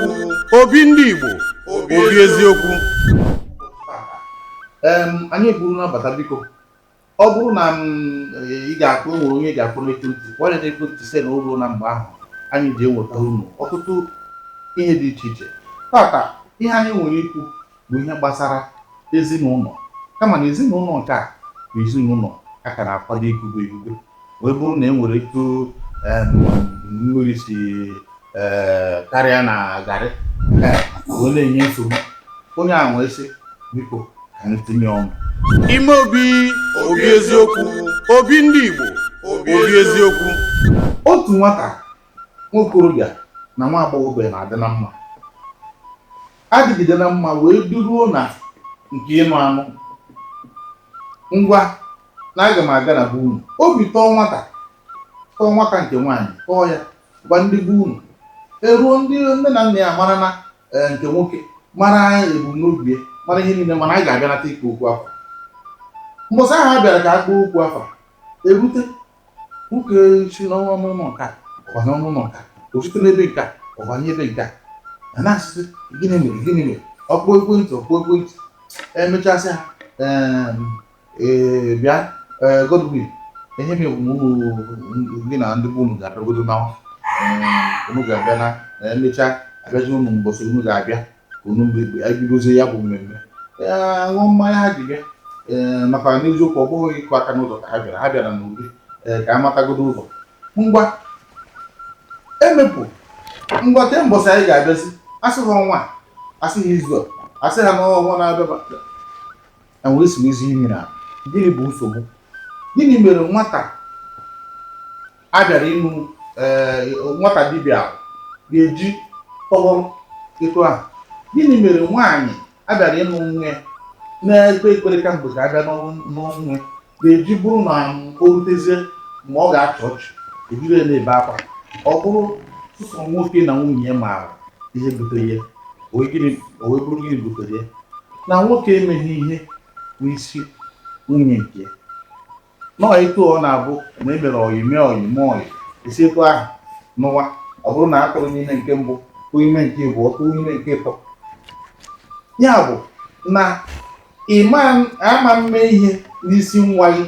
eziokwu. Obi ndị Igbo, obi eziokwu. Anyị eburu nabata. Biko, ọ bụrụ na m ị ga-akpọ, o nwere onye ị ga-akpọ n'ekwentị, kpọọ ya n'ekwentị site na o ruo na mgbe ahụ anyị ji eweta unu ọtụtụ ihe dị iche iche. Tata, ihe anyị nwere ikwu bụ ihe gbasara ezinụlọ, kama na ezinụlọ nke a bụ ezinụlọ a ka na-akwado ikugbe igugbe, wee bụrụ na e nwere etu mmiri si karịa na garị, wee na-enye nsogbu. Onye a wee sị, biko, ka anyị tinye ọnụ. Ime obi, obi eziokwu. Obi ndị Igbo, obi eziokwu. Otu nwata nwokorobịa na nwa agbọghọbịa na-adị na mma, adịgide na mma, wee duruo na nke ịnụ anụ. Ngwa, na aga m aga na be unu. Obi tọọ nwata, tọọ nwata nke nwaanyị, tọọ ya, gwa ndị be unu. Eruo, ndị nne na nna ya mara na nke nwoke mara ebumnobi ya, mara ihe niile, mana a ga-abịanata ikpe okwu afa. Mbọsị ahụ a bịara ka a kpọọ okwu afa, erute, nwoke si n'ọnụ ụlọ nke a, ọbanye ọnụ ụlọ nke a, o site n'ebe nke a, ọbanye ebe nke a, a na-asịsị, "Gịnị mere? Gịnị mere?" Ọkpọ ekwentị, ọkpọ ekwentị, emechasị ha, ee, bịa. Ee, Godwin, ihe m bụ unu gị na ndị be unu ga-abịagodo na unu ga-abịa na emechaa, abịazi unu mbọsị unu ga-abịa ka unu ebidozie ya bụ mmemme. Ee, ṅụọ mmanya ha ji bịa. Ee, maka n'eziokwu, ọ bụghị ịkụ aka n'ụzọ ka ha bịara. Ha bịara n'ubi, ee, ka a matagodo ụzọ. Ngwa, emepụ, ngwa, ke mbọsị anyị ga-abịazi? Asị ha ọnwa a, asị ha izu a, asị ha n'ọnwa na-abịa. Na wee si ezi imi na gịnị bụ nsogbu? Gịnị mere nwata a bịara ịnụ, ee, nwata dibịa ga-eji tọgbọrọ etu ahụ? Gịnị mere nwaanyị a bịara ịnụ nwa ya na-ekpe ekpere kamgbe ka abịa n'ọnwa ga-eji bụrụ na o rutezie mgbe ọ ga-achị ọchị, ejiri ya na-ebe akwa? Ọ bụrụ sụsọ nwoke na nwunye ya maara ihe butere ya, o wee bụrụ gịnị butere ya na nwoke emeghị ihe n'isi nwunye nke ya? Nọọ etu ọ na-abụ na emere ọyị, mee ọyị, mee ọyị, esi etu ahụ n'ụwa. Ọ bụrụ na a tụrụ n'ime nke mbụ, tụọ ime nke abụọ, tụọ ime nke ịtọ, ya bụ na ịma ama mme ihe n'isi nwa gị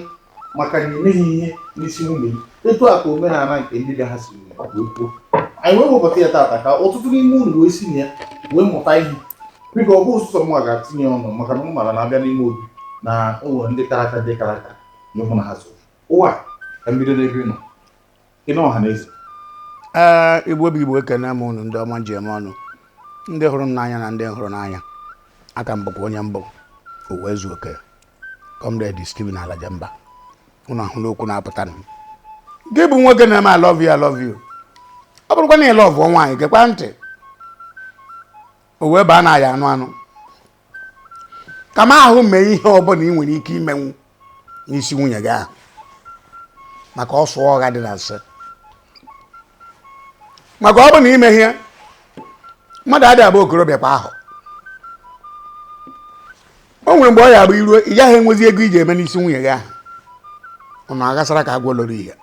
maka na emeghị ihe n'isi nwunye gị. Etu a ka omenala nke ndị bịa ha si wee kwuo. Anyị wee wepụta ya tata ka ọtụtụ n'ime unu wee si na ya wee mụta ihe. Biko, ọ bụ sọsọ mụnwa ga-atinye ọnụ, maka na m mara na abịa n'ime obi na o nwere ndị kara aka, dị kara aka na ịhụ na ha so ụwa. Ka m bido n'ebe ị nọ, ị na ọha na eze. Ee, Igbo bụ Igbo, ekene m unu, ndị ọma ji eme ọnụ, ndị hụrụ m n'anya na ndị hụrụ n'anya. Aka m bụkwa onye mbụ uwe zu oke, Comrade Stephen Alajamba. Unu ahụ n'okwu na-apụta gị bụ nwoke na-eme "I love you, I love you". Ọ bụrụkwa na ị love nwaanyị, gekwa ntị, o wee baa na ya anụ anụ kama ahụ mee ihe ọbụla ị nwere ike imenwu n'isi nwunye gị ahụ, maka ọsụ ọgha dị na nsị, maka ọ bụ na ime ihe mmadụ adịghị abụ okorobịa kwa ahụ. O nwere mgbe ọ ya abụ iruo, ị gaghị enwezi ego iji eme n'isi nwunye gị ahụ. Ụnụ aghasara ka agwọ loro ihe.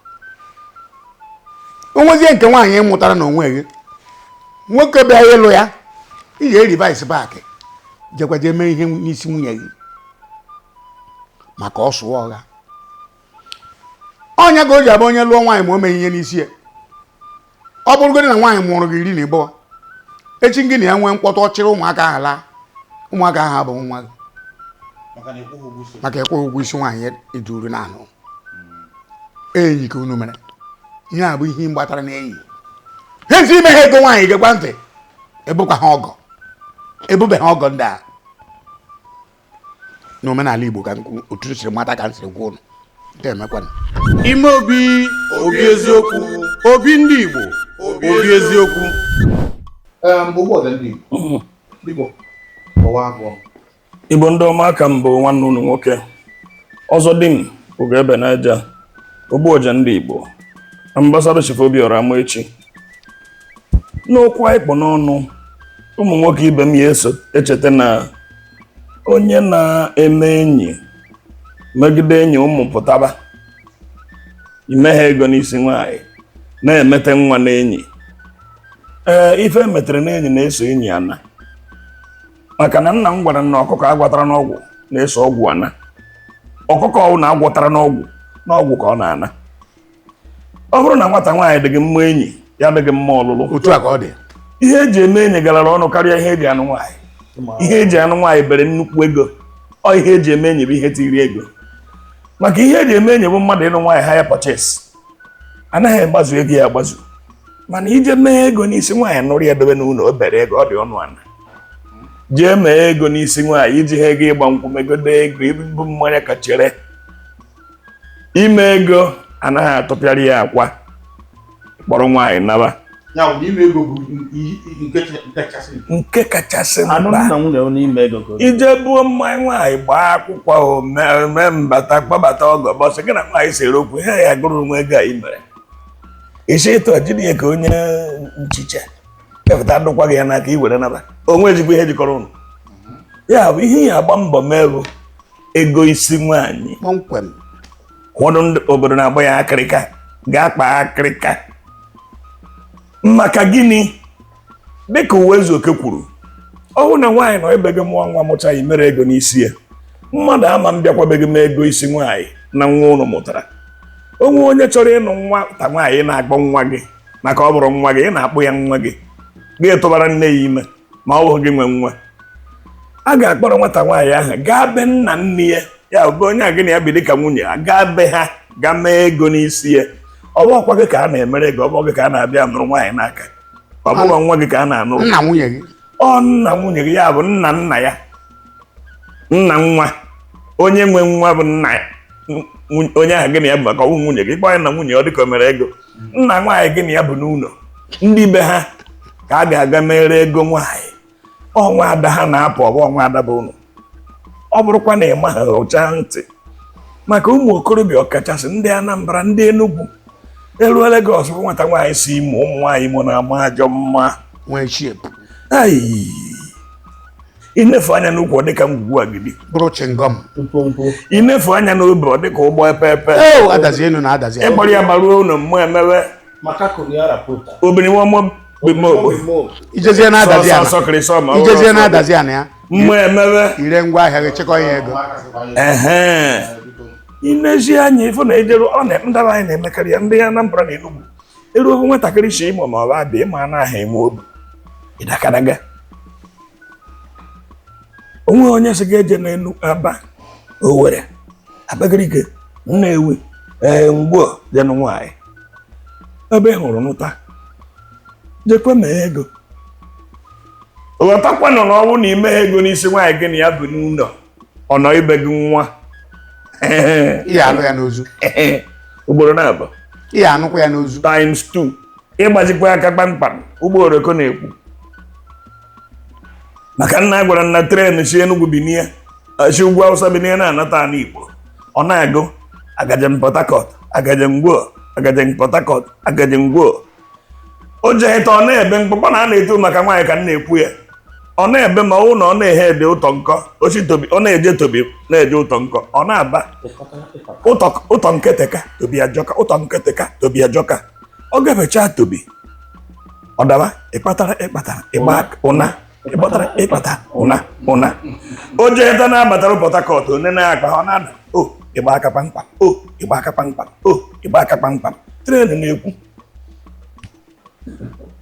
O nwezie nke nwaanyị mụtara na onwe gị, nwoke bịa ịlụ ya, iji e-reverse back, jekwa jee mee ihe n'isi nwunye gị, maka ọsụ ọgha. Ọnya ka o ji abụ onye lụọ nwaanyị ma o meghị ihe n'isi ya, ọ bụrụgodị na nwaanyị mụrụ gị 12, echi gị na ya nwee mkpọtụ, ọchịrị ụmụaka ahụ laa, ụmụaka ahụ abụghị nwa gị. Maka na ịkwụghị ụgwọ isi. Maka ịkwụghị ụgwọ isi nwaanyị iduru na anụ enyi ka unu mere. Ihe a bụ ihe mgbatara na enyi ha esi ime ha ego nwaanyị. Gekwa ntị, ebukwa ha ọgọ, ebube ha ọgọ ndị a n'omenala Igbo ka otu siri mata ka m siri gwa unu ndị emekwana. Ime obi, obi eziokwu. Obi ndị Igbo, obi eziokwu. Ogbu ọja ndị Igbo, biko, kọwaa abụọ. Igbo ndị ọma, aka m bụ nwanne unu nwoke ọzọ di m Ugo Ebe Naija, ogbu ọja ndị Igbo, Ambassador Chief Obiora Amaechi. N'okwu anyị kpọ n'ọnụ, ụmụ nwoke ibe m ya eso echeta na onye na-eme enyi megide enyi ụmụ pụtaba ime ha ego n'isi nwaanyị na-emete nwa n'enyi. Ee, ife metere na enyi na-eso enyi ana, maka na nna m gwara m na ọkụkọ agwatara n'ọgwụ na-eso ọgwụ ana. Ọkụkọ ọwụ na agwọtara n'ọgwụ n'ọgwụ ka ọ na-ana. Ọ bụrụ na nwata nwaanyị dị gị mma enyi ya, dị gị mma ọlụlụ. Otu a ka ọ dị. Ihe eji eme enyi galara ọnụ karịa ihe eji anụ nwaanyị. Ihe eji anụ nwaanyị bere nnukwu ego. Ọ ihe eji eme enyi bụ ihe tiri ego, maka ihe eji eme enyi bụ mmadụ ịnụ nwaanyị hire purchase, anaghị agbazu ego ya agbazu. Mana ije mee ego n'isi nwaanyị, nụrụ ya dobe n'ụlọ, o bere ego, ọ dị ọnụ ana. Jee mee ego n'isi nwaanyị, iji ha ego ịgba nkwụ, megodo ego ibu mmanya ka chere ime ego, anaghị atụpịara ya akwa kpọrọ nwaanyị naba. Ya bụ na ime ego bụ nke kachasị nke kachasị Alụmdi mkpa. na nwunye n'ime ego ka ọ dị. Ije buo mmanya nwaanyị, gbaa akwụkwọ, o mee mbata, kpọbata ọgọ bọsị gị na nwaanyị sere okwu, ha ya gụrụ onwe ego a i mere isi ịtụ jiri ya ka onye nchicha kepụta ndụkwa gị ya n'aka i were naba onwe ejikwa ihe jikọrọ ụnụ. Ya bụ ihe ya agba mbọ mee bụ ego isi nwaanyị. Kpọmkwem. Ụfọdụ ndị obodo na-agba ya akịrịka, ga-akpa akịrịka maka gịnị? Dịka Uwezuoke kwuru, ọ bụrụ na nwaanyị nọ ebe gị mụọ nwa, mụcha, mere ego n'isi ya, mmadụ ama m bịakwabeghị m ego isi nwaanyị na nwa ụnụ mụtara. Onwe onye chọrọ ịnụ nwa ta nwaanyị na-akpọ nwa gị, maka ọ bụrụ nwa gị, ị na-akpụ ya nwa gị, gị tụbara nne ya ime, ma ọ bụghị gị nwe nwa. A ga-akpọrọ nwata nwaanyị ahụ gaa be nna nne ya, ya bụ onye a gị na ya bi dịka nwunye ya, gaa be ha gaa mee ego n'isi ya. Ọ bụghịkwa gị ka a na-emere ego, ọ bụghị gị ka a na-abịa nụrụ nwaanyị n'aka, ọ bụghị nwa gị ka a na-anụrụ. Nna nwunye gị. Ọ nna nwunye gị, ya bụ nna nna ya, nna nwa, onye nwe nwa bụ nna ya. Onye ahụ gị na ya bụ, maka ọnwụ nwunye gị, kpọọ ya na nwunye, ọ dịka o mere ego. Nna nwaanyị gị na ya bụ n'ụlọ, ndị be ha ka a ga-aga mere ego nwaanyị. Ọnwa ada ha na-apụ, ọ bụ ọnwa ada bụ ụlọ. Ọ bụrụkwa na ị maghị, ụcha ntị maka ụmụ okorobịa, ọkachasị ndị Anambra, ndị Enugu, eruo Legọs bụ nwata nwaanyị si Imo. Ụmụ nwaanyị Imo na-ama ajọ mma. Nwee shape. Ai, inefu anya n'ukwu, ọ dịka ngwugwu agidi. Bụrụ chewing gum. Mkpụmkpụ. Inefu anya n'obi, ọ dịka ụgbọ epeepe. Ee, adazi elu na adazi ala. Ịgbara ya gbaruo ụlọ, mmụọ emewe. Makako ni ara pụta. Obìnrin wọn mọ gbogbo. Ijezie na adazi ala. Sọsọ ma Ijezie na adazi ala ya. Mmụọ emewe. Ire ngwa ahịa gị, chịkọ ya ego. Ehe, inezi anya ịfụ na ejeru ọ na ndaba anyị na-emekarị ya. Ndị Anambra na Enugu eruo, nwatakịrị si Imo ma ọ bụ Abịa, ịma anaghị enwe obi ịdakadaga onwe onye si ga-eje n'enu Aba, Owerri, Abakaliki, Nnewi, ee, Ngwo jenụ nwaanyị ebe ị hụrụ nụta, jekwe mee ego. Ghọtakwanụ na ọ bụrụ na ime ego n'isi nwaanyị gị na ya bụ n'ụlọ, ọ nọ ibe gị nwa. Ihe alụ ya n'ozu. Ugboro na-abụ. Ihe anụkwa ya n'ozu. Times 2, ịgbazikwa aka kpamkpam. Ụgbọ oroko na-ekwu maka nna gwara nna train si Enugu binie, si ugwu Awụsa binie na-anata ala Igbo, ọ na-agụ agajem Port Harcourt, agajem Ngwo, agajem Port Harcourt, agajem Ngwo. O jeghịta, ọ na-ebe mkpụkpọ na a na-eto maka nwaanyị ka m na-ekwu ya. Ọ na-ebe ma ọ na ọ na-eghe ede ụtọ nkọ ochi tobi, ọ na-eje tobi, na-eje ụtọ nkọ, ọ na-aba ụtọ ụtọ nketeka tobi ajọka, ụtọ nketeka tobi ajọka. Ọ gafechaa tobi, ọ daba ịkpatara ịkpatara ịgba ụna, ịkpatara ịkpata ụna ụna. O jeeta na-abatara Port Harcourt, onye na-akpa ọ na-ada o ịgba aka kpamkpam, o ịgba aka kpamkpam, o ịgba aka kpamkpam. Train na-ekwu,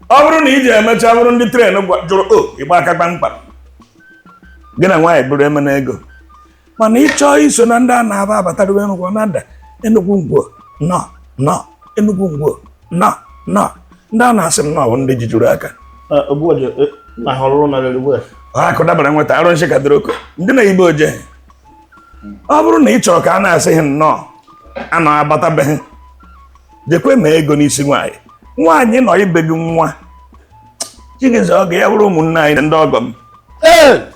ọ bụrụ na iji emecha bụrụ ndị train jụrụ o ịgba aka kpamkpam, gị na nwaanyị bụrụ eme na ego. Mana ị chọọ iso na ndị a na-aba abatara Enugwu, ọ na-ada Enugwu Ngwo nọ nọ Enugwu Ngwo nọ nọ. Ndị a na-asị m nọ bụ ndị jijuru aka. Ogbuoje na họrọ na railway. Akụ dabara nweta arụ nshị kadịrị ndị na-eyibe oje. Ọ bụrụ na ị chọrọ ka a na-asị ha nnọọ anọ abatabeghị, jekwe mee ego n'isi nwaanyị. Nwaanyị nọ ibe gị nwa, Chigize, ọ ga ya bụrụ ụmụnne anyị, ndị ọgọ m,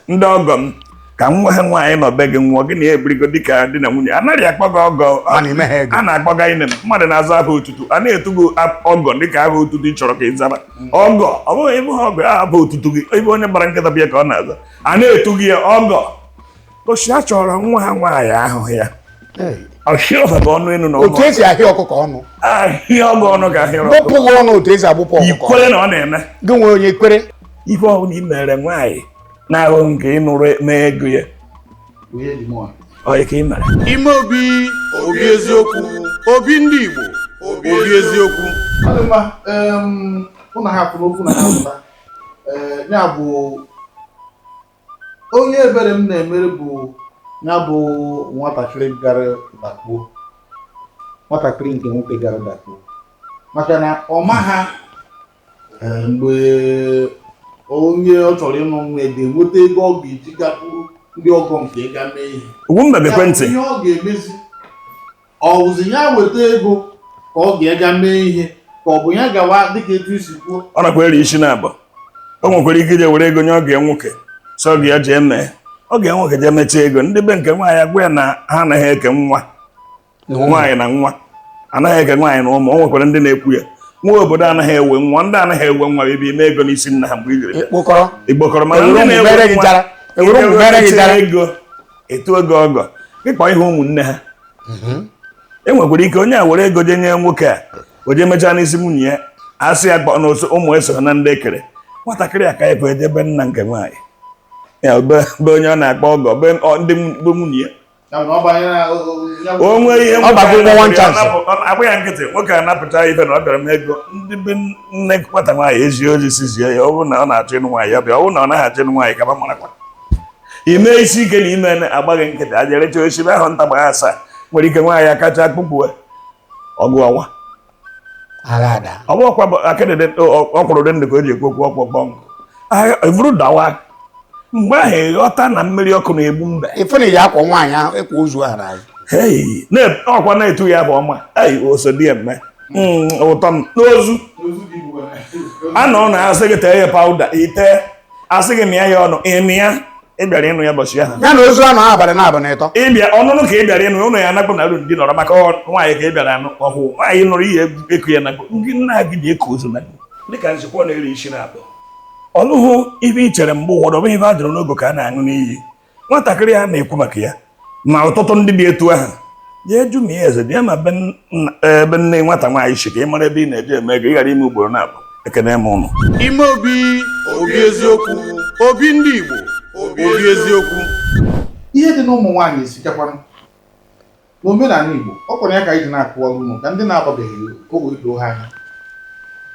ndị ọgọ m, ka nwa ha nwaanyị nọ be gị nwụọ, gị na ya ebirigo dịka di na nwunye, anaghị akpọ gị ọgọ. Mana ime ha ego. A na-akpọga ine mmadụ na-aza aha otutu, a na-etu gị ọgọ dịka aha otutu ị chọrọ ka ị zara ọgọ. Ọ bụghị ịbụ ha ọgọ aha bụ otutu gị, ịbụ onye gbara nkịta bịa ka ọ na-aza, a na-etu gị ya ọgọ. Gosi a chọrọ nwa ha nwaanyị ahụhụ ya. Ahịa ọfa bụ ọnụ elu na ọnụ Otu esi ahịa ọkụkọ ọnụ. Ahịa ọgụ ọnụ ka ahịa ọkụkọ. Gbụpụ gị ọnụ otu esi agbụpụ ọkụkọ. Ikwere na ọ na-eme. Gị nwee onye kwere. Ife ọbụla i mere nwaanyị na-ahụ nke ị nụrụ mee ego ya. Onye dị mụa. Ọ ka ị mere. Ime obi, obi eziokwu, obi ndị Igbo, obi eziokwu. Ọ dị mma, ụnụ hapụrụ okwu na ha pụta. Ee, ya bụ onye ebere m na-emere bụ ya bụ nwatakịrị gara dakpuo, nwatakịrị nke nwoke gara dakpuo, maka na ọ maha mgbe onye ọ chọrọ ịnụ nwa ya ga-enweta ego ọ ga-eji gakwuru ndị ọgọ nke ga mee ihe. Ugwumba ekwentị. Ihe ọ ga-emezi, ọ wụzi ya weta ego ka ọ ga-aga mee ihe, ka ọ bụ ya gawa dịka etu isi kwuo. Ọ nakwa eri isi na-abụ. O nwekwara ike ije were ego nye ọgọ ya nwoke, sọ ọgọ ya jee mee. Ọgọ ya nwoke jee mechaa ego, ndị be nke nwaanyị agwa ya na ha anaghị eke nwa nwaanyị na nwa, anaghị eke nwaanyị na ụmụ. O nwekwara ndị na-ekwu ya, nwa obodo anaghị ewe nwa, ndị anaghị ewe nwa ebe ime ego n'isi nna ha mgbe i jiri bịa. Ịkpụkọrọ. Igbokọrọ mana Ewere ndị ụmụ na-ewe mere gị nwa, jara. Ewere ụmụ mere gị jara. ego etu ego ọgọ ịkpọ ihe ụmụnne ha. E nwekwara ike onye a were ego jee nye nwoke a, o jee mechaa n'isi nwunye ya, a sị ya kpọ na ụmụ eso na ndị ekere. Nwatakịrị a ka ekwe ejebe nna nke nwaanyị ya, be onye ọ na-akpọ ọgọ, be ndị be nwunye ya. Ya bụ na ọ banye na ya bụ- O nwee ihe Ọ bago ụgwọ one chance. agba ya nkịtị, nwoke a napụta ife na ọ bịara m ego. Ndị be nne nwata nwaanyị ezi ozi sizie ya, ọ bụrụ na ọ na-achọ ịnụ nwaanyị ya bịa, ọ bụrụ na ọ naghị achọ ịnụ nwaanyị ka ba marakwa. Ime isi ike na ime agbaghị nkịtị, ajerecha osibe ahụ nta gbagha asaa, nwere ike nwaanyị akacha akpụkpụ ọgụ ọnwa. Agha ada. Ọ bụrụkwa akịdịdị ọkwụrụ dị ndụ ka o ji ekwu okwu ọkpọkpọ evuru dawa. Mgbe ahụ ịghọta na mmiri ọkụ na-egbu mbe. Ife na ya akwa nwaanyị ahụ ịkwa ozu ahụ n'azụ. Hey, ọkwa na-etu ya bụ ọma. Ei, oso di eme. Ụtọ m n'ozu. A nọ na asị gị tee ya pawuda, ite asị gị mịa ya ọnụ, ịmịa ị bịara ịnụ ya bọchị ahụ. Ya na ozu anọ abalị na abalị ịtọ. Ịbịa ọnụnụ ka ị bịara ịnụ ụnụ ya anakpụ na ru ndị nọrọ maka nwaanyị ka ị bịara anụ ọhụụ nwaanyị nụrụ ihe eku ya nakpụ ndị nna gị ji eku ozu na dịka nzikwa na-eri isi na-abụ. Ọlụhụ ife i chere mgbe ụfọdụ ọ bụghị ife a jụrụ n'oge ka a na-aṅụ n'iyi. Nwatakịrị a na-ekwu maka ya ma ọtụtụ ndị dị etu ahụ jee jụ ma ya eze bịa ma be nne nwata nwaanyị si ka ị mara ebe ị na-eje eme ego, ị ghara ime ugboro na-abụ. Ekene m ụnụ. Ime obi, obi eziokwu, obi ndị Igbo, obi eziokwu. Ihe dị n'ụmụ nwaanyị esikakwanụ n'omenala Igbo, ọ kwara ya ka anyị ji na-akụwa ụnụ ka ndị na-agbabeghị oge doo ha anya.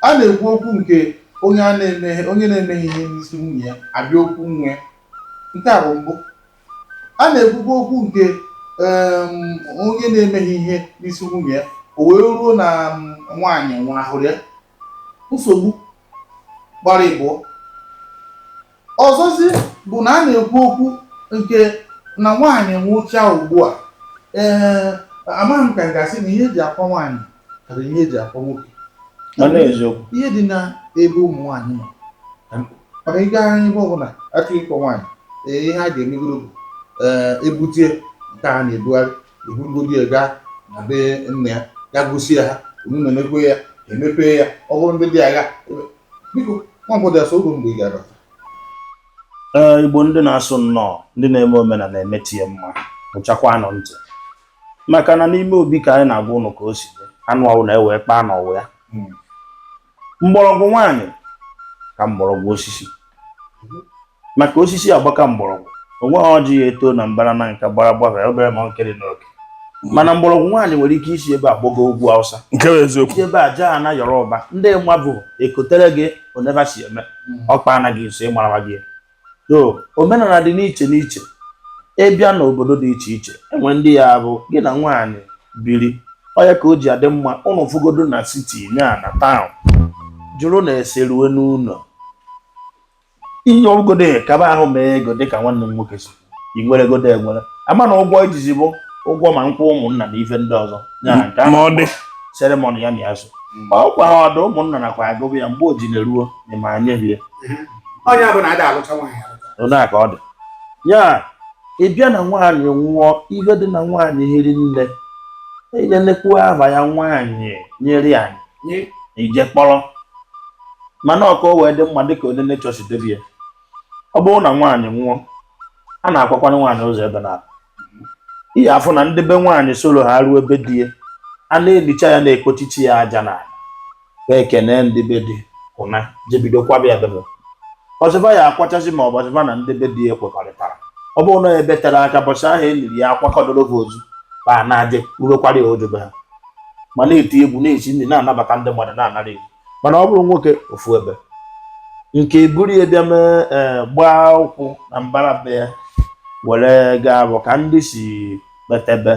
A na-ekwu okwu nke onye a na-emeghe, onye na-emeghe ihe n'isi nwunye ya abịa okwu nwa ya, nke a bụ mbụ. A na-ekwukwa okwu nke onye na-emeghe ihe n'isi nwunye ya, o wee ruo na nwaanyị nwụnahụrụ ya, nsogbu gbara ịbụọ. Ọzọzi bụ na a na-ekwu okwu nke na nwaanyị nwụchaa ugbu a, ee amaghị m ka m ga-asị na ihe eji akwa nwaanyị karịrị ihe eji akwa nwoke. Ihe dị na ebe ụmụ nwaanyị nọ, maka ị gaa ebe ọbụla achọghị ịkpọ nwaanyị, ihe a ga-emegoro bụ ebutie nke a na-ebugharị, eburugodi ya gaa na be nna ya, ga gosi ya ha, unu ya, emepee ya, ọ bụrụ ndị dị agha. Biko Nwankwọ dị asọ oge mgbe ị ga-abata. Ee, Igbo ndị na-asụ nnọọ, ndị na-eme omenala emetie mma, hụchakwa nụ ntị, maka na n'ime obi ka anyị na-agwa ụnụ ka o si dị, anụ ahụ na-ewe kpaa n'ọwụ ya. Mgbọrọgwụ nwaanyị ka mgbọrọgwụ osisi, maka osisi agbaka mgbọrọgwụ, onweghị ọjị ya eto na mbara na nka gbara gbara obere ma nke dị n'oke. Mana mgbọrọgwụ nwaanyị nwere ike isi ebe a gbago ugwu Awụsa, nke bụ eziokwu, isi ebe a jee ana Yoruba, ndị mmadụ ekotere gị oneva si eme ọkpa anaghị nso ịmarawa gị. So omenala dị n'iche n'iche, ịbịa n'obodo dị iche iche enwe ndị ya bụ gị na nwaanyị biri, onye ka o ji adị mma ụnụ fụgodo na siti nya na taụn jụrụ na eserue n'ụlọ ihe ọgụgodo kaba ahụ mee ego dịka nwanne m nwoke si ị nwere godo enwere ama na ụgwọ ijizi bụ ụgwọ ma nkwụ ụmụnna na ife ndị ọzọ ya nke ma ọ dị seremoni ya na ya so ọkwa ha ọdụ ụmụnna nakwa agụbụ ya mgbe o ji na-eruo ma anyị rie Onye bụ na ada alụcha nwaanyị alụcha. onye a ka ọ dị ya ị bịa na nwaanyị nwụọ, ihe dị na nwaanyị hiri nne ihe nnekwu ava ya nwaanyị nyere anyị ije kpọrọ, mana ọ ka o wee dị mma dịka onye nechọ si debe ya. Ọ bụrụ na nwaanyị nwụọ, a na-akwakwana nwaanyị ụzọ ebe na Ihe afụ na ndị be nwaanyị soro ha ruo ebe di ya, a na-elicha ya, na-ekpochichi ya aja n'ala, ekene ndị be di ụna jebido kwaba ya bebe ọzọba ya akwachasị, ma ọ bụ ọzọba na ndị be di ya kwekọrịtara. Ọ bụrụ na ebe tere aka, bọchị ahụ e liri ya, akwakọdoro ha ozu ba na-aje urekwara ya ojobe ha, ma na-eti egwu, na-esi nri, na-anabata ndị mmadụ, na-anara ego. Mana ọ bụrụ nwoke ofu ebe nke buru ya bịa mee, ee, gbaa ụkwụ na mbara be ya were gaa, bụ ka ndị si kpetebe.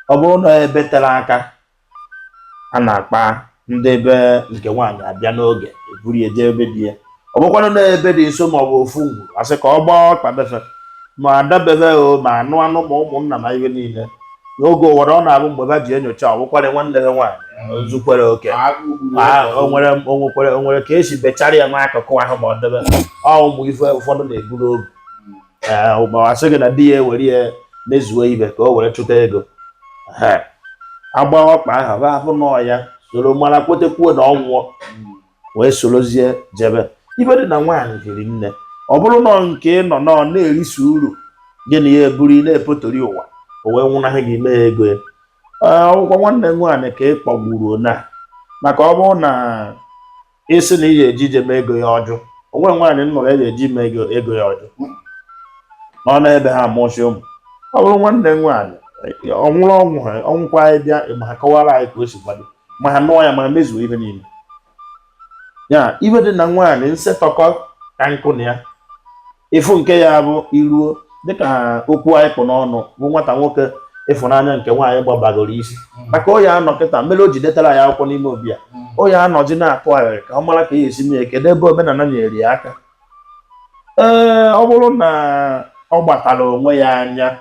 Ọ bụrụ na ebe tere aka, a na-akpa ndị be nke nwaanyị abịa n'oge, eburu ya jee ebe di ya. Ọ bụkwanụ na ebe dị nso ma ọ bụ ofu ngwuru, asị ka ọ gbaa ọkpa befe, ma adabebe o, ma anụ anụ, ma ụmụnna, ma ihe niile. N'oge ụwara ọ na-abụ mgbe ha ji enyocha, ọ bụkwarị nwanne ha nwaanyị ozukwere oke. O nwere ka esi bechara ya n'akụkụ ahụ, ma ọ debe ọ ụmụ ife ụfọdụ na-eburu obi. Ee, ma asị gị na di ya ewere ya mezuo ibe ka o were chụta ego. Ee, agba ọkpa ahụ, ha ahụ nọọ ya soro mara kwetekwuo na ọ nwụọ, wee sorozie jebe. Ibe dị na nwaanyị hiri nne, ọ bụrụ nọ nke ị nọ nọ na-erisi uru gị na ya eburu ị na-epotori ụwa, o wee nwụnahụ gị mee ego ya. Ee, ọgwụkwọ nwanne m nwaanyị ka ị kpọgburu na maka ọ bụrụ na ịsị na ị ga-eji ije mee ego ya ọjụ, onwe nwaanyị m nụrụ e ga-eji mee ego ya ọjụ nọ n'ebe ha amụchi ụmụ. Ọ bụrụ nwanne m nwaanyị ọ nwụrụ ọnwụ ha ọnwụkwa, anyị bịa ma ha kọwara anyị ka o si kwado, ma ha nụọ ya, ma ha mezuo ihe niile ya. Ibe dị na nwaanyị nsetọkọ ka nkụ na ya ịfụ nke ya bụ iruo dịka okwu anyị kpụ n'ọnụ bụ nwata nwoke ịfụnanya nke nwaanyị gbabagoro isi, maka ọ ya anọ kịta mere o ji detara ya akwụkwọ n'ime obi ya. O ya anọzi na-atụ arịrị ka ọ mara ka ya esi mee, kedu ebe omenala nyere ya aka. Ee, ọ bụrụ na ọ gbatara onwe ya anya,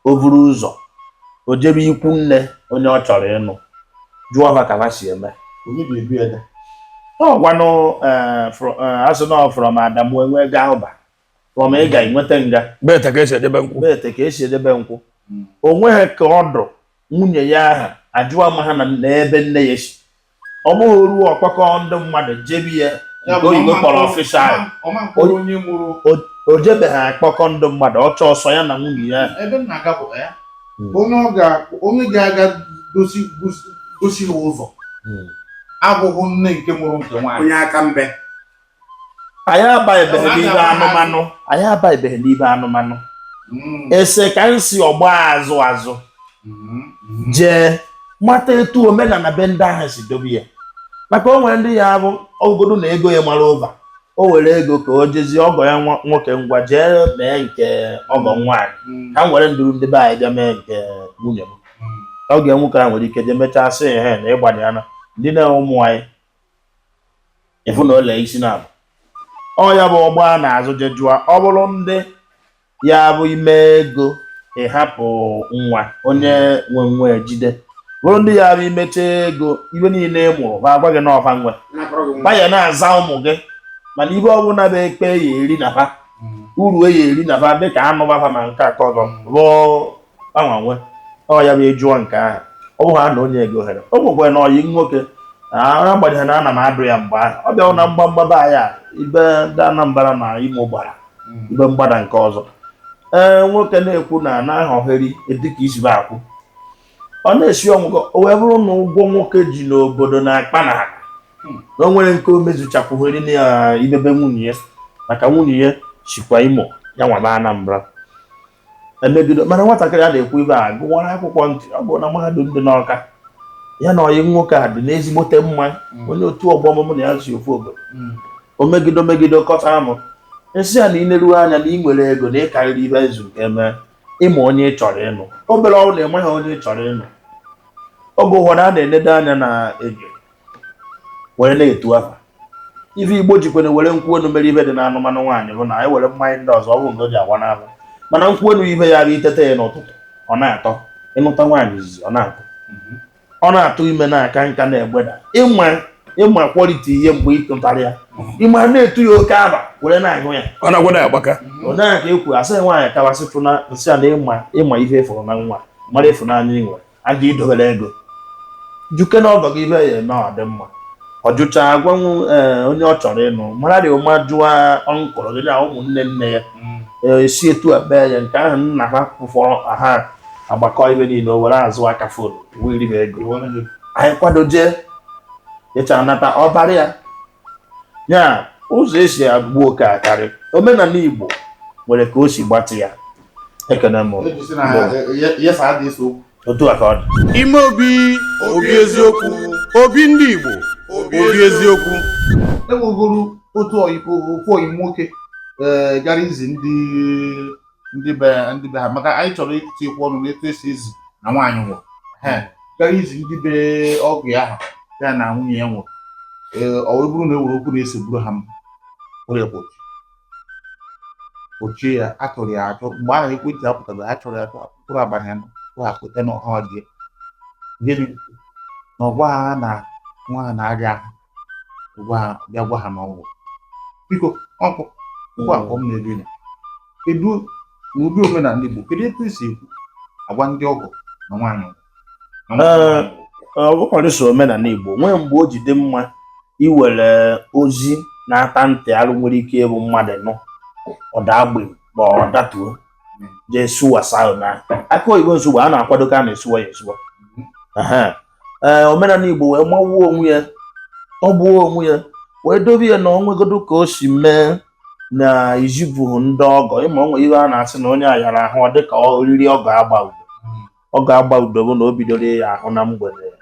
o buru ụzọ o jebe ikwu nne onye ọ chọrọ ịnụ, jụọ ha ka ha si eme. Onye ga-ebu ya ga? Ọ gwanụ asị na from Adamu enwe gaa ụba, from ịga enweta nga. Bete ka esi edebe nkwụ. Bete ka esi edebe nkwụ. O nweghị ka ọdụ nwunye ya aha ajụọ ma ha na n'ebe nne ya si. Ọ bụghị ruo ọkpọkọ ndị mmadụ jebi ya nke oyibo kpọrọ official. Ọma mkpụrụ onye mụrụ. O jebeghị akpọkọ ndị mmadụ, ọ chọọ ọsọ ya na nwunye ya. Ebe m na-aga bụ ya, onye ọ ga onye ga-aga gosi gosi gosi ha ụzọ abụghị nne nke mụrụ nke nwaanyị. Onye aka mbe. Anyị ababeghị n'ibe anụmanụ, anyị ababeghị n'ibe anụmanụ. Ese ka m si ọgba azụ azụ jee mata etu omenala be ndị ahụ si dobe ya, maka o nwere ndị ya bụ ogodo na ego ya mara ụba, o were ego ka o jezie ọgọ ya nwoke, ngwa jee mee nke ọgọ nwaanyị, ka m were nduru ndị be anyị bịa mee nke nwunye m. Oge nwoke ahụ nwere ike jee mechaa sị he na ịgbanye ana ndị na ụmụ anyị ịfụ na ole isi na abụ ọ ya bụ ọgba na-azụ je jụọ. Ọ bụrụ ndị ya bụ ime ego ịhapụ nwa onye nwe nwe ejide, bụrụ ndị ya bụ imecha ego, ibe niile ị mụrụ ha agwa gị n'ọfa nwe baya na-aza ụmụ gị, mana ibe ọbụla bụ ekpe ya eri na ha uru e ya eri na ha dịka anụ bafa ma nke atọ ọzọ rụọ gbanwanwe ọ ya bụ ịjụọ nke ahụ. Ọ bụ ha na onye ego here o nwekwara na ọyị nwoke agbanyeghị na ana m adụ ya mgbe ahụ ọ bịa na mgbamgbaba anyị a ibe ndị Anambra na Imo gbara ibe mgbada nke ọzọ. Ee, nwoke na-ekwu na na-ahọgheri dịka isi bụ akwụ, ọ na-esi ọgwụgwọ, o wee bụrụ na ụgwọ nwoke ji n'obodo na-akpa na akpa na o nwere nke o mezuchakwugheri na ibebe nwunye ya, maka nwunye ya sikwa Imo, ya nwaba Anambra emebido. Mana nwatakịrị a na-ekwu ibe a gụwara akwụkwọ ntị, ọ bụ na mahadum dị n'Ọka. Ya na ọyị nwoke a dị n'ezigbote mma, onye otu ọgbọ ọmụmụ na ya si ofu obodo. O megido megido kọta mụ nsị ya na ị neruo anya na ị nwere ego na ị karịrị ibe ezu nke mee ịma onye ị chọrọ ịnụ. Obere ọrụ na enweghị onye ị chọrọ ịnụ. Oge ụfọdụ a na-enedo anya na enyo were na-etu afa. Ife Igbo jikwere were nkwụ enu mere ibe dị na anụmanụ nwaanyị bụ na e were mmanya ndị ọzọ, ọ bụrụ na o ji agwa n'afọ, mana nkwụ enu ibe ya bụ itete ya n'ụtụtụ ọ na-atọ. Ịnụta nwaanyị izizi, ọ na-atọ, ọ na-atụ ime na-aka nka na-egbeda ịma ịma quality ihe mgbe ị tụtara ya, ịma na-etu ya oke aba were na-aṅụ ya. Ọ na-agwada ya agbaka. Ọ naghị ka ekwu asị nwaanyị kawasịtụ na nsị a na ịma ịma ihe ịfụrụ na nwa mara ịfụnanya ị nwere aga idobere ego juke na ọgọ gị ibe ya eme ọ dị mma. Ọ jụchaa gwanwu ee onye ọ chọrọ ịnụ mara dị ụma, jụọ ọnkụrụ gị na ụmụnne nne ya. Esi etu a bee ya nke ahụ nna ha kwụfọrọ ha agbakọ ibe niile o were azụ aka phone wee m ego anyị kwado jee ịcha nata ọbara ya. Ya ụzọ esi agbu oke akarị omenala Igbo nwere ka o si gbatị ya. Ekene m. Otu a ka ọ dị. Ime obi, obi eziokwu, obi ndị Igbo, obi eziokwu. Enwegoro otu ofu oyi nwoke ee gara izi ndị be ha maka anyị chọrọ ịtụkwu ọnụ n'etu esi ezi na nwaanyị nwụrụ. Gara izi ndị be ọgụ ya ahụ ya na nwunye ya nwụrụ. Ee, ọ wee bụrụ na e nwere okwu na-esegburu ha were kpochie ya, atụrụ ya achọ mgbe ahụ ekwentị apụtara, a chọrọ ya achọ mkpụrụ abalị 4 ha kweta na ọha dị gịnị na ọgwa ha na nwa ha na-arịa ahụ gwa ha bịa gwa ha na ọgwụ biko ọkụ ngwa akpọ m na-eri na kedu n'ụdị omenala Igbo kedu etu esi ekwu agwa ndị ọgọ na nwaanyị Ọ bụkwarị so omenala Igbo nwee mgbe o ji dị mma iwere ozi na-ata ntị arụ nwere ike ịbụ mmadụ nụ ọda agbe ma ọ datuo jee suwasa na aka oyibo nsogbu a na-akwado ka a na-esuwa ya esuwa. Ee, omenala Igbo wee mawuo onwe ya, tọgbuo onwe ya, wee dobe ya na onwegodo ka o si mee na izibụghị ndị ọgọ. Ịma onwe ihe a na-asị na onye a yara ahụ ọ dịka oriri ọgọ agba udo. Ọgọ agba udo bụ na o bidoro ya ahụ na mgbede,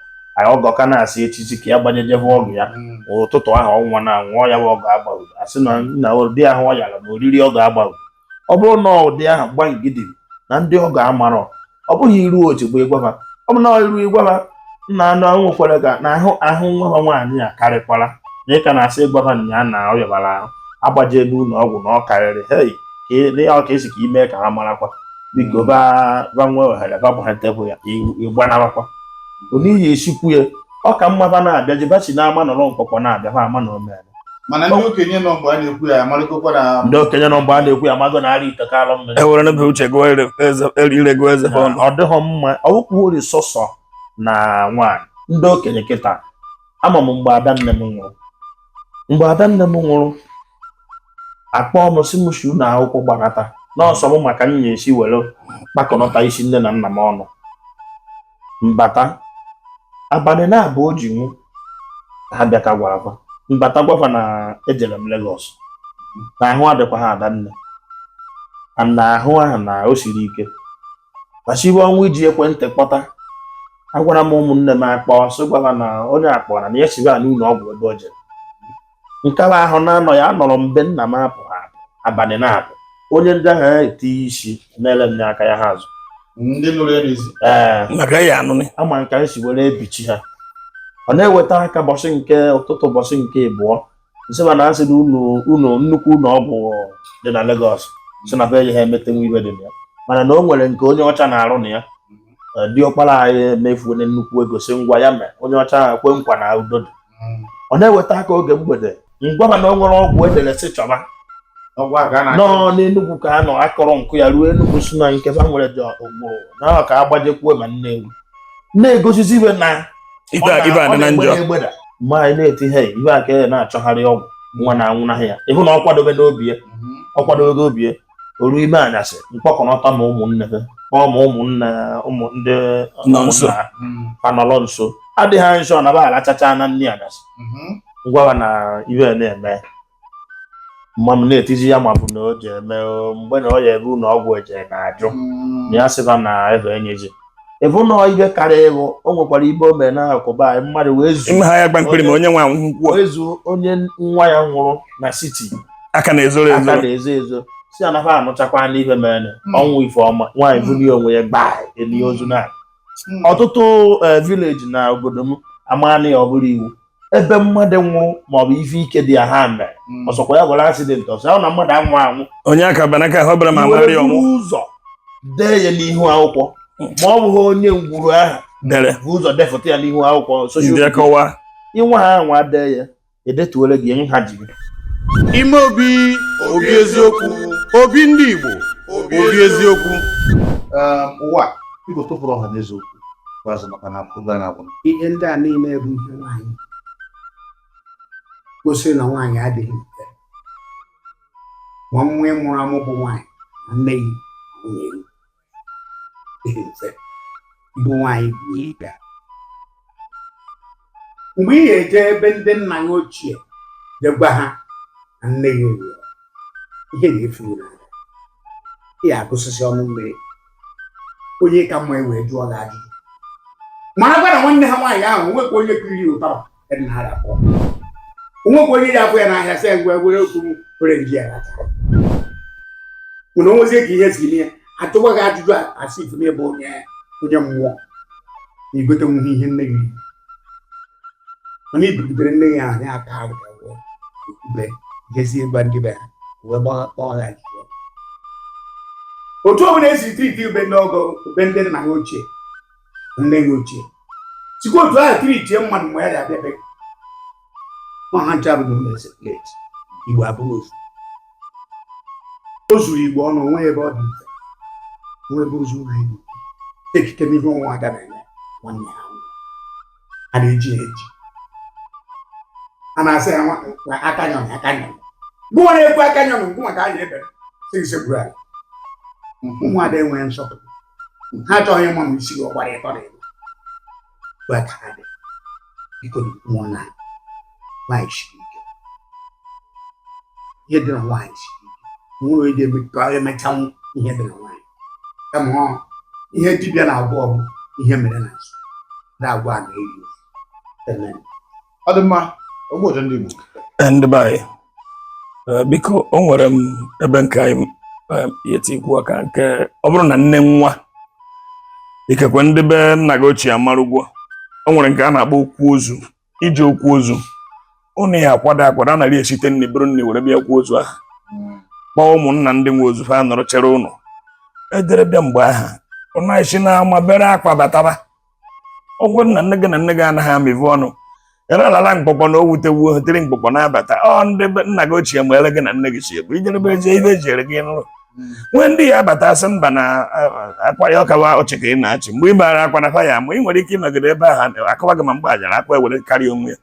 ọgọ ka na-asị echichi ka ya gbanyejebe ọgụ ya ụtụtụ ahụ ọnwa na-anwụ ya bụ ọgọ agba udo. Asị na nna ụdị ahụ ọ yara na oriri ọgọ agba udo. Ọ bụrụ na ụdị ahụ gba ngidi na ndị ọgọ amarọ, ọ bụghị iru ozugbo ịgwaba, ọ bụ na iru ịgwaba nna anụ ahụ nwekwara ka na ahụ ahụ nwa ha nwaanyị a karịkwara na ịka na-asị ịgwaba nya na ọ yabara ahụ agbaje n'ụlọ ọgwụ na ọ karịrị hei ka ọ ka esi ka ime ka ha marakwa biko ba ba nwee ohere ba gbatepụ ya ịgbanawakwa oniyi esikwu ya. Ọ ka mma ba na-abịa ji ba si n'ama nọrọ mkpọkpọ na-abịa ha ama na o mere. Mana ndị okenye nọ mgbe a na-ekwu ya amalịkọkwa na ndị okenye nọ mgbe a na-ekwu ya amago na ara ite kalụ mmiri. Ewere n'ebe uche gụọ ire gụọ eze ọnụ. Ọ dịghọ mma ọwụkwuri sọsọ na nwaanyị ndị okenye kịta. Ama m mgbe ada nne m nwụrụ, mgbe ada nne m nwụrụ akpọọ m sị m si ụlọ akwụkwọ gbanata n'ọsọ m maka m esi were kpakọnọta isi nne na nna m ọnụ. Mbata abalị na-abụ o ji nwụ ha bịa ka gwara fa mbata gwafa na ejere m Lagos na ahụ adịkwa ha ada nne na ahụ ahụ na o siri ike kpachibe ọnwụ iji ekwentị kpọta. Agwara m ụmụnne m akpọ sị gwara na onye akpọrọ na ya sibe a n'ụlọ ọgwụ ebe o jere nkaba ahụ na-anọ ya anọrọ mbe nna m apụ ha abalị na-apụ onye ndị ahụ eti isi mere m n'aka ya ha azụ ndị nụrụ ya n'ezi. Ee, maka ya anụnị ama nka m si were ebichi ha. Ọ na-eweta aka bọchị nke ụtụtụ bọchị nke ịbụọ nsị ma na asị na unu nnukwu ụlọ ọgwụ dị na Lagos si na be ha emetenwu ibe dị na ya, mana na o nwere nke onye ọcha na-arụ na ya. Diọkpara anyị emefuone nnukwu ego si ngwa ya mee onye ọcha ahụ kwe nkwa na udo dị. Ọ na-eweta aka oge mgbede ngwaba na o nwere ọgwụ edere sị chọba nọọ n'Enugwu ka a nọ akọrọ nkụ ya ruo Enugwu si na nke fa nwere dị ụkpụrụ na ka agbajekwuo ma Nnewi na-egosizi ibe na ibe a dị na njọ. Egbeda mgbe anyị na-eti hei ibe a ka ya na-achọgharị ọgwụ nwa na-anwụnahụ ya ịhụ na ọ kwadobe n'obi ya ọ kwadobego obi ya o ruo ime anyasị mkpọkọnọta ma ụmụnne ha kpọọ ma ụmụnne ụmụ ndị Nọ nso. ụmụnna ha fa nọrọ nso adịghị anyị nso na ba alachacha na nri anyasị ngwa na ibe na-eme mma m na-etizi ya ma bụ na o ji eme mgbe na ọ ya ebe ụlọ ọgwụ eje na-ajụ na ya sịba na ebe enyezi ịbụ na ibe karịa ịbụ o nwekwara ibe o mere n'akụkụ anyị mmadụ wee zuo ime ha ya gba mkpịrị ma onye nwe anwụ kwuo wee zuo onye nwa ya nwụrụ na siti aka na-ezoro aka ezoro na-ezo ezo si anafa anụchakwa n'ife mere ọnwụ Ifeọma nwaanyị bulie onwe ya gbaa eli ozu na ọtụtụ vileji na obodo m amaana ya ọ bụrụ iwu ebe mmadụ nwụrụ maọbụ ife ike dị ya ha mere ọsọkwa ya gwara asidenti ọsọ ya na mmadụ anwụ anwụ onye aka banaka ahụ ọbara ma iwere marị ọnwụ buru ụzọ dee ya n'ihu akwụkwọ ma ọ bụghị onye ngwuru ahụ dere bụ ụzọ defụta ya n'ihu akwụkwọ soshal ndị midia kọwa inwe ha anwa dee ya edetuole gị nha ji gị. Ime obi, obi eziokwu, obi ndị Igbo, obi eziokwu. Ụwa biko tụpụrụ ọha na eze okwu ikpeazụ maka na oge a na-agwụ. Ihe ndị a niile bụ ihe nwaanyị gosiri na nwaanyị adịghị mfe ma nwa mụrụ amụ bụ nwaanyị Ma nne gị ma nwunye gị dịghị mfe bụ nwaanyị bụ ibe. Mgbe ị ga-eje ebe ndị nna gị ochie je gwa ha na nne gị nwụrụ, ihe ga-efu gị n'ala, ị ga-agụsịsị ọnụ mmiri. Onye ka mma wee jụọ gị ajụjụ, mara gwa na nwanne ha nwaanyị ahụ, onwekwa onye kiri ụtara dị narị 2, onwekwa onye ji afụ ya n'ahịa sị ngwa were okwu were nji ya racha. Mana o nwezie ka ihe si mee ya, ajụwa gị ajụjụ a, asị ifu n'ebe onye mmụọ na igote nwuhe ihe nne gị, mana ibigidere nne gị ahụ ya aka ahụ ka wee ube jezie gwa ndị be ha wee kpọọ ha ajụjụ. Otu ọbụla esi treat ube ndị ọgọ, ube ndị nna gị ochie, nne gị ochie, sikwa otu ahụ treatie mmadụ mgbe ya ga-abịa be gị. Ma ha ncha bụ na separate Igbo abụghị ofu. O zuru Igbo ọnụ, onwe ebe ọ dị mfe, onwe ebe ozu ụlọ Igbo ekike n'ihe ọnwa ada na-eme nwanne ha nwụrụ. A na-eji ya eji, a na-asị ya aka nyọrọ, aka nyọrọ gụnwa na-ekwu aka nyọrọ ngụ maka anyị ebere sị gị sekpuru ala. Ụmụada enweghị nsọpụrụ, ha achọghị ịma ma isi gị ọ gbara ịtọ na ịnọ bụ aka ha dị. Biko ụmụnna, nwaanyị siri ike, ihe dị na nwaanyị siri ike, nwere onye ga-eme ka emechanwu ihe dị na nwaanyị, kama ọ ihe dibịa na-agwọ ọgwụ ihe mere na nso na-agwọ a na-eri ofu. Amen. Ọ dị mma, ogbojo ndị Igbo. Ndị be anyị, biko, o nwere m ebe nke anyị ya etikwu aka nke ọ bụrụ na nne nwa ikekwe ndị be nna gị ochie amarụgwo. O nwere nke a na-akpọ okwu ozu, iji okwu ozu ụnụ ya akwado akwado, a nara esite nri bụrụ nri were bịa kwuo ozu ahụ, kpọọ ụmụnna ndị nwe ozu fa nọrọ chere ụnụ edere bịa. Mgbe aha ụnụ esi na-ama bere akwa bataba ọgwụ nna nne gị na nne gị anaghị amịvu ọnụ erelala mkpọkpọ na o wutewuo tiri mkpọkpọ na-abata ọ ndị be nna gị ochie ma ele gị na nne gị si ebu ijerebe ezie ibe ejiere gị nụrụ nwee ndị ya abata sị mba na akwa ya ọkawa ọchị ka ị na-achị. Mgbe ị bara akwa na fa ya ma ị nwere ike ịnọgide ebe ahụ akọwa gị ma mgbe ajara akwa ewere karịa onwe ya.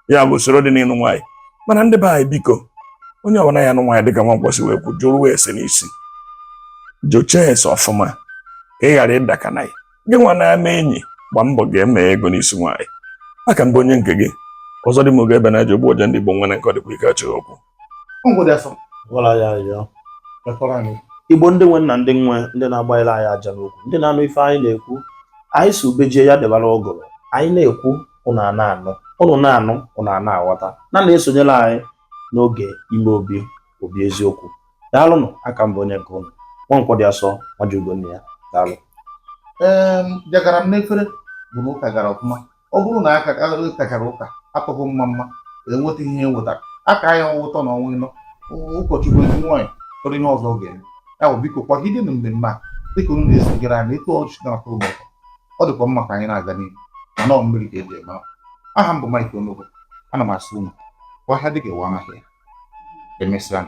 Ya bụ usoro dị n'ịnụ nwaanyị. Mana ndị be anyị, biko, onye ọbụla ya nụ nwaanyị, dịka Nwankwọ si wee kwu, jụrụ wee ese n'isi, jụchaa ese ọfụma ka ị ghara ịdaka na ya. Gị nwa na-ama enyi, gba mbọ ga-eme ego n'isi nwaanyị maka mbụ onye nke gị ọzọ dị m oge ebe na-aja ogbu ọja ndị Igbo nwere nke ọ dịkwa ike achọghị okwu. Ngwụ dị asọ. Gwara ya ya. Mekọrọ anyị. Igbo ndị nwe nna, ndị nwe, ndị na-agbanyere anyị aja n'okwu, ndị na-anụ ife anyị na-ekwu, anyị si ubejie ya debara ụgụrụ anyị na-ekwu, ụnụ a na-anụ, ụnụ na-anụ, ụnụ a na-aghọta na na-esonyere anyị n'oge ime obi obi eziokwu. Daalụnụ. Aka mbụ onye nke ụnụ, Nwankwọ dị asọ, nwaji ugonna ya. Daalụ. Ee, jagara m n'efere bụ na ụka gara ọfụma. Ọ bụrụ na aka kachara ụka atụghị mma mma enweta ihe e nwetara aka ya ụtọ na ọnwa 4, ụkọchukwu ezi nwaanyị chọrọ ihe ọzọ ọ ga-eme. Ya bụ, biko kwagidenu mmemme a dịka unu na-esogara anyị etu ọchị na-atọ unu ụtọ. Ọ dịkwa mma ka anyị na-aga n'ihu, mana ọ mmiri ka eji eme ahụ. Aha m bụ Mike Onugbu. Ana m asị unu ọhịa dịka ịwa ahịa. Emesịa.